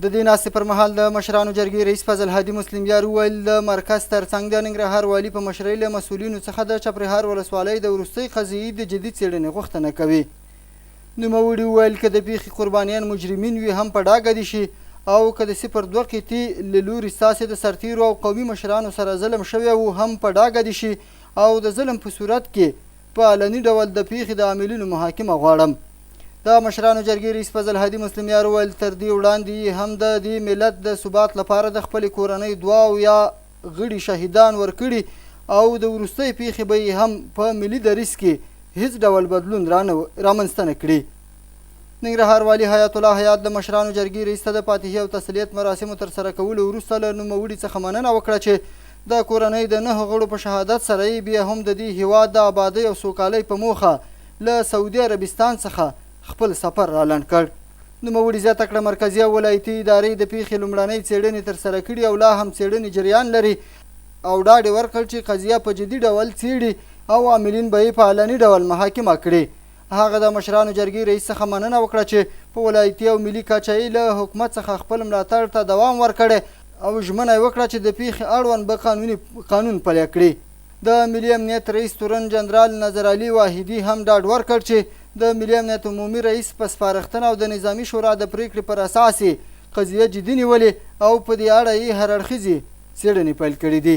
د دې ناستې پر مهال د مشرانو جرګې رئیس فضل هادي مسلم یار وویل، د مرکز ترڅنګ د ننګرهار والي په مشرۍ له مسؤلینو څخه د چپرهار ولسوالۍ د وروستۍ قضیې د جدي څېړنې غوښتنه کوي. نوموړي وویل، که د پېښې قربانیان مجرمین وي هم په ډاګه دې شي او که د 02 قطعې له لوري ستاسې د سرتېرو او قومي مشرانو سره ظلم شوی و هم په ډاګه دې شي او د ظلم په صورت کې په علني ډول د پېښې د عاملینو محاکمه غواړم. د مشرانو جرګې رئیس فضل هادي مسلم یار وویل، تر دې وړاندې یې هم د دې ملت د ثبات لپاره د خپلې کورنۍ 72 غړي شهیدان ورکړي او د وروستۍ پېښې به یې هم په ملي دریځ کې هیڅ ډول بدلون رامنځته نه کړي. ننګرهار والي حیات الله حیات د مشرانو جرګې رئیس ته د فاتحې او تسلیت مراسمو ترسره کولو وروسته له نوموړي څخه مننه وکړه چې د کورنۍ د 9 غړو په شهادت سره یې بیا هم د دې هیواد د آبادۍ او سوکالۍ په موخه له سعودي عربستان څخه خپل سفر رالنډ کړ. نوموړي زیاته کړه، مرکزي او ولایتي ادارې د پېښې لومړنۍ څېړنې ترسره کړي او لا هم څېړنې جریان لري او ډاډ یې ورکړ چې قضیه په جدي ډول څېړي او عاملین به یې په علني ډول محاکمه کړي. هغه د مشرانو جرګې رئیس څخه مننه وکړه چې په ولایتي او ملي کچه یې له حکومت څخه خپل ملاتړ ته دوام ورکړی او ژمنه یې وکړه چې د پېښې اړوند به قانون پلی کړي. د ملي امنیت رئیس تورن جنرال نظر علي واحدي هم ډاډ ورکړ چې د ملي امنیت عمومي رئیس په سپارښتنه او د نظامي شورا د پرېکړې پر اساس یې قضیه جدي نیولې او په دې اړه یې هر اړخیزې څېړنې پیل کړې دي.